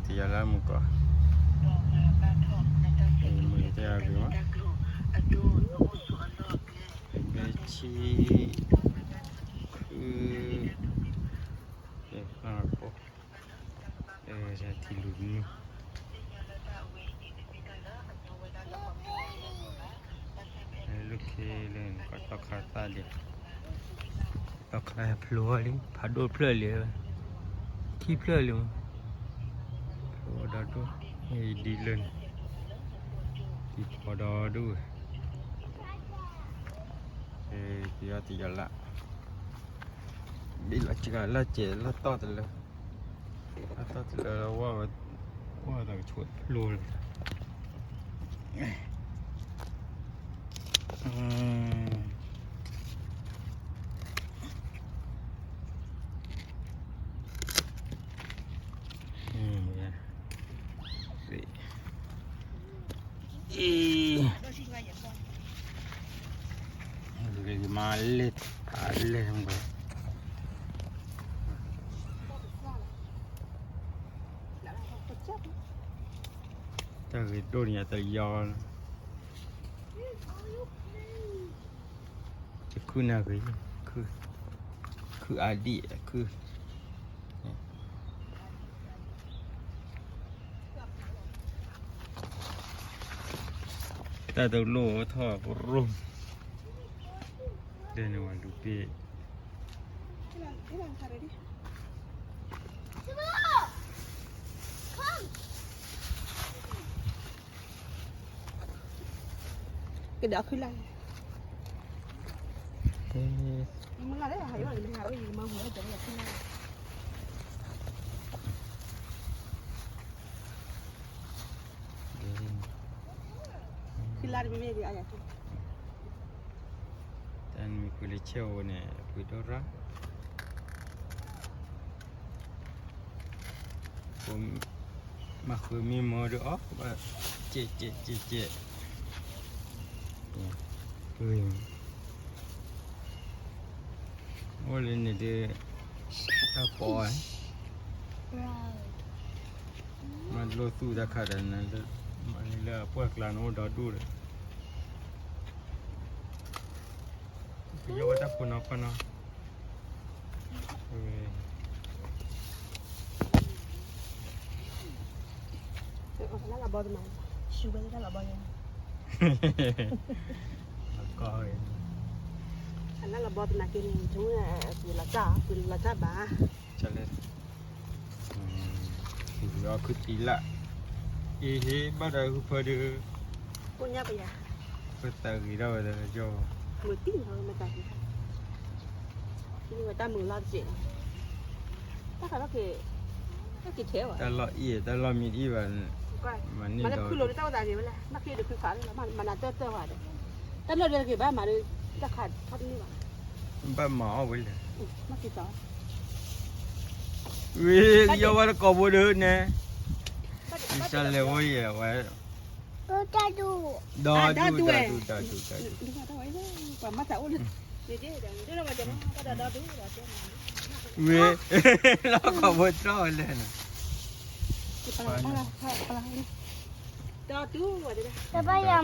တယၤလၢမုၢ်ကီၢ်, မုၢ်တယၤဂ့ၤမး, ဘဲဆံ, ခု, ထံလူၤနုာ် လၢခံလၢန့ၣ် ကီၢ်တီခါသၣ်ဒံး, ကီၢ်တီခါဖျိလံ ဖးဒိၣ်ဖျၢၣ်လံ, ခံဖျၢၣ်လံ, ဖျိဒီဒိၣ်, ဒ်လၢန့ၣ် တံၤဖီဒီဒိၣ်ဝဲ, တယီတယီလၢ ဘ့ၣ်လီၤစှၤလၢစဲးလၢတီၢ်တလၢ, လၢတီၢ်တလၢဝဲ, ဝဲတၢ်ကဆိးဖျိလၢ အံၤ မၤလဲၢ်ဖးလဲၢ်ဝဲ, တၢ်ဂ့ၤဒိၣ်န့ၣ်တယီလီၤ, ယခုနၢ်ဂ့ၤ, ခုအါဒံး, ခု တၢ်တလိၣ်ထီၣ်ပရိၢ်, ဒဲန့ၣ်ဝဲလူၤဘ့ၣ် ကဒီးခုလၢ်, မုၢ်လၢ်လၢဟးအံၤမၤဟူလၢ်, ခုလၢ်တမ့ၢ်မ့ၢ်ဒီးအယၤ တၢ်နမ့ၢ်ပှ့ၤလၢဆဲးအိၣ်န့ၣ် ပှ့ၤဒိၣ်ရၣ်, မၤဃုမ့ၢ်မီၤဒီးအီၣ်, ကဲးကဲးကဲးကဲး, အိၣ်လၢန့ၣ်ဒီး တၢ်ပီၢ်ဝဲ, မၤလိသူၣ်တၢ်ခါဒီးနၤလၢ, မၤန့ၢ်လၢအပှၢ်ကျါန့ၣ်အိၣ်ဒီဒူၣ်ဒီး ကယီဝဲတၢ်ဖိနီၤဖီနီၤ, လၢလီၤဘီတမၤ, ရှူဝဲလၢလီၤဘီယဲ, ကီၢ်ဝဲ, လၢလီၤဘီတမၤက့ၤန့ၣ် ပှၤလီၤတၢ်, ပှၤလီၤတၢ်ဘၣ်, လၢ အီၣ်ခုတံၢ်လၢ်, အ့ဟ့ ဘၣ်ဒီးဟုဖၢဒုး, ကိညၢ်ပယၤ, ပသးဂ့ၤထီၣ်ဝဲဒီးကၠီ, မုၢ်တံၢ်နီၤမသးဂ့ၤထီၣ်, ဝဲတၢ်မုာ်လီၤတစဲး, တၢ်ခးထီၣ်က့ၤ, တၢ်က့ၤထဲဝဲ, တၢ်လီၢ်အံၤ တၢ်လီၢ်မံၤဒ်ဘၣ်, မၤန့ၢ်ဒီးခုလိာ်တၢ်အိၣ်သးဂ့ၤဝဲလဲၣ်, မၤက့ၤဒီးခုခးလၢ မၤနၤတၢၢ်တၢၢ်ဝဲဒီး, တၢ်လီၢ်ဒ်တက့ၤဘၣ်မၤဒီး, တၢ်ခးထီၣ်တန့ၢ်ဘၣ်, ဘၣ်မၤအီၣ်ဝဲလဲၣ်, မၤက့ၤသီ ဝံၤ ကယီဝဲတကိးဖိဒုးန့ၣ်, ကစၢ်လဲၤဝဲယဲၢ်ဝဲ, ဒီဒူၣ်ဒီဒူၣ်ဒီဒူၣ်ဒီဒူၣ်, ပှၤမၤသးအိၣ်လၢ, ဝံၤ လီၤကိးဖိတြီဝဲလဲၣ်န့ၣ်, ဒီဒူၣ်ဝဲဒၣ်,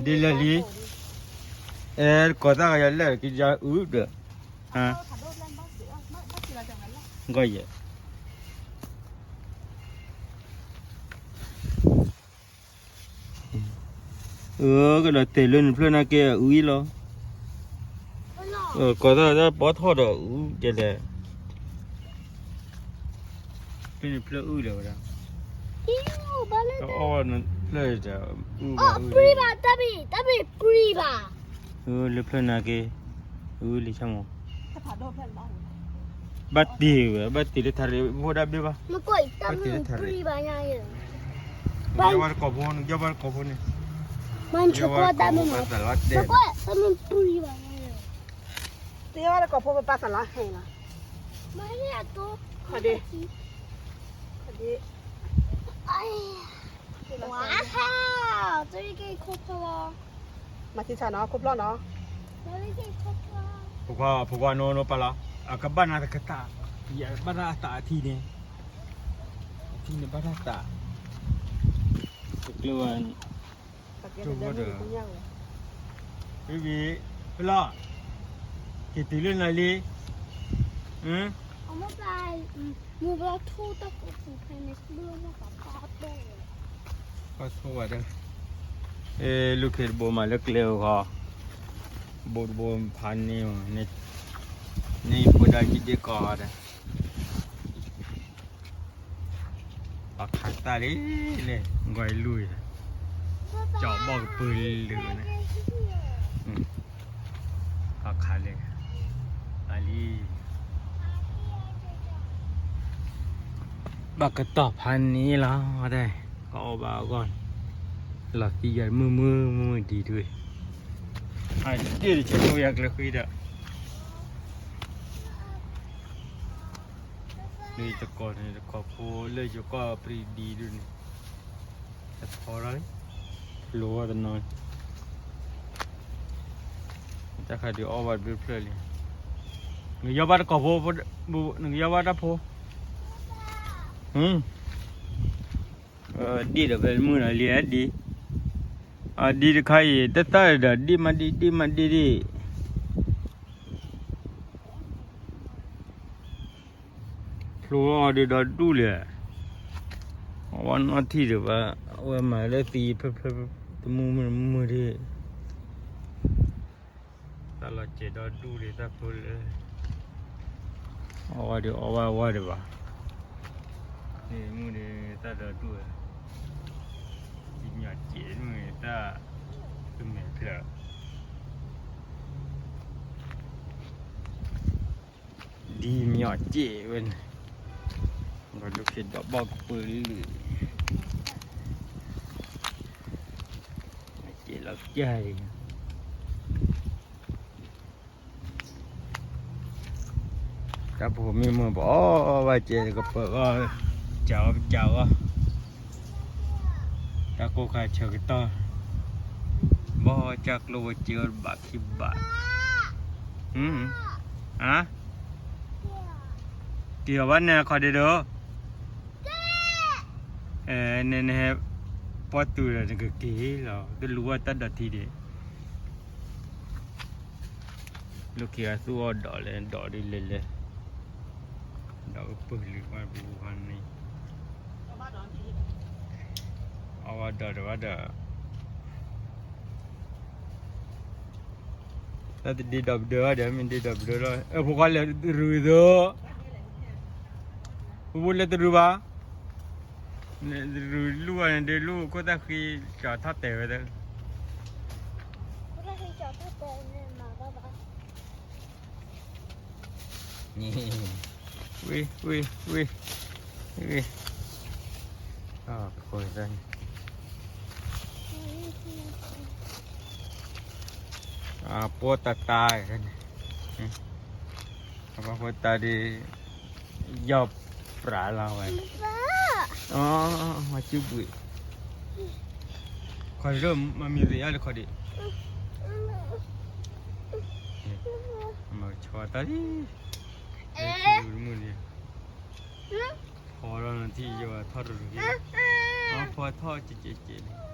ဒ်လဲၣ်လံ, အဲ ကိးသၣ်ကယီၤလဲၣ် ကယီၤအုၣ်ဒီး, ဟါ, ကီၢ်ယဲၢ် အၢ ကဒီးတဲာ်လၢနဖျၢၣ်နာ်က့အအုၣ်အံၤလီၤ, ကိးသၣ်တၢ်ပီထီၣ်ဒီးအုၣ်ဒဲးလဲၣ်, ဖျၢၣ်နဖျၢၣ်အုၣ်လဲၣ်ဝဲဒၣ်, အီၣ်နဖျၢၣ်အုၣ်, အီၣ်ပြံဘၣ် တၢ်ဘ့ၣ် တၢ်ဘ့ၣ်ပြံဘၣ်, အၢ လၢဖျၢၣ်နာ်က့ အုၣ်လံဆၣ်မး, ဘၣ်တ့ၢ်ဝဲ ဘၣ်တ့ၢ်လၢထးရ့ ဖိဒၣ်ဘ့ၣ်ဘၣ်, မကွၢ်တၢ်မုၢ်ပြံဘၣ်ညါယဲၢ်, နကယီဝဲတကိးဖိ နကယီဝဲတကိးဖိန့ၣ်, မၤဆိကီတၢ်မုၢ်, မကွၢ်တၢ်မုၢ်ပြံဘၣ်ညါယဲၢ်, တယီဝဲတကိးဖိပပာ်သးလီၤဟဲလီၤ, မၤဟဲအတိ, ခီဒ့, ခီဒ့, ဝါဟါ, တရံးက့ၤခိၣ်ဖျီၣ်လီၤ, မၤသံဆးနီၤ ခိၣ်ဖျီၣ်နီၤ, တရံးက့ၤခိၣ်ဖျီၣ်, ခိၣ် ဖိခွါနီၢ်နီၢ်ပၢ်လီၤ, အကဘၣ်နၤတကတၢၢ်, ယဘၣ်တၢ်အသးအထံန့ၣ်, အထံန့ၣ်ဘၣ်တၢ်သး, ကကျၢၤဝဲ, ကၠိဝဲဒီး, ဖံဖံ, ဖဲလီၤ, က့ၤတုၤလၢနၤလံ, ဘၣ်ထိဝဲဒၣ်, ဘိတဘိမးလၢကျဲဧိၤဃီ, ဘိတဘိဖးန့ၢ်အီၤ, န့ၢ်ဖိဒါကံၢ်ဒ့ၣ်ကီးဒီး, အီၣ်ခးသၣ်လံ, လဲၤ, ကွၢ်လူၢ်အံၤ, ကၠီဘီၣ်ကပၢၤလၢာ်န့ၣ်, အီၣ်ခးလဲၣ်, အလံ ဘၣ်ကတီၢ်ဖးန့ၣ်လီၤ, တၢ်, ကအီၣ်ဘၣ်အဂီၢ်, လီၤသံယၤမုၢ်မုၢ်မုၢ်မုၢ်ဒံးဒွံၣ်, အဒ့ၣ်တဆဲးဖိယၤကျဲဃံဒီး, လၢယတကိးန့ၣ် တကိးဖိလၢယကီၢ်ပြံဒံဒုန့ၣ်, တဖီထီၣ်လံ, ဖျိဝဲတနီၤ, တၢ်ခါဒုးအီၣ်ဝဲတဘျုးဖျၢၣ်လံ, နကယီၢ်ဘၣ်တကိးဖိ, နကယီၢ်ဘၣ်တၢ်ဖိ, ဒ့ၣ်ဒီးဖဲမုၢ်နီၤလံဒ့ၣ်, အဒ့ၣ်တခါအံၤ တသၣ်ဒီးဒ့ၣ်မးဒ့ၣ်ဒ့ၣ်မးဒ့ၣ်ဒ့ၣ် ဖျိအီၤဒီးဒီဒူၣ်လဲၣ်, အဝဲနီၢ်ထံၣ်ဒီးဘၣ်, အဝဲမၤလၢသံဖဲဖဲ, တမုၢ်မုၢ်တမုၢ်မုၢ်ဒ့ၣ်, တၢ်လီၤစဲးဒီဒူၣ်ဒ့ၣ်တၢ်ဖိလၢ, အီၣ်ဝဲဒီးအီၣ်ဝဲဝဲဒံးဘၣ်, ဒ့ၣ်မုၢ်ဒ့ၣ်တၢ်ဒီဒူၣ်ဝဲ, ဒ်ညီၣ်စဲးမုၢ်တၢ်, ကမဲာ်ဖျၢၣ် ဒ်ညီၣ်စဲးဝဲန့ၣ်, ဘၣ်ဒိးက့ၤဒီးဘီၣ်ကပၢၤလံ, စဲးလီၤကၢ်လံ, တၢ်ဖိမ့ၢ်မုာ်ဘၣ်အီၣ်ဘၣ်စဲး ကပၢၤအီၣ်, ကးအီၣ်ကးအီၣ်, တၢ်ကိၢ်ခါဆၢကတီၢ်, ဘီၣ်ကၢ်ကျိဝဲစဲးအီၣ်တဘၣ်ခံဘၣ်, က့ၤအီၤဘၣ်န့ၣ်အခီဒ့ဒီး, နဟဲပီၢ်တုၤဒီးနကက့ၤလီၤ တလူၤဝဲတၢ်ဒိးထံဒ့ၣ်, လၢခံဂၤသူၣ်အီၣ်ဒီးလဲၣ် ဒီးဒ်လဲၣ်လဲၣ်, ဒီးကပၢၤလံၤဝဲပူၤဖးန့ၣ်, အဝဲဒီးတဝဲဒီး တၢ်တဒ့ဒီးပဒၢဒီး မ့ၢ်ဒ့ဒီးပဒၢလီၤ, ဖိခွါလဲၤတရူးသိး, ဖိဖိလဲၤတရူးဘၣ်, တရူးလူၢ်အီၤန့ၣ် ဒ့လူၢ်ခိၣ်သၣ်ဃံ ကၠီၤထီၣ်တဲာ်ဝဲ, ဝ့ၢ်, ဝ့ၢ်, ဝ့ၢ်, ဝ့ၢ်, ဖိသၣ်န့ၣ်, အပှီၢ်တၢ်တၢ်န့ၣ်, အပှၤဖိတၢ်ဒ်, ယီၢ်ပြးလီၤဝဲ, မၤစုဘှံး, ခီဒ်မၤမံၤရံၤအါတခီဒံး, မၤကဆှီတၢ်လံ, မုၢ်န့ၣ်, ဖီထီၣ်နထံၣ်ယိာ်ထီၣ်တရူး, ဖီထီၣ်ကဲးကဲးကဲးလံ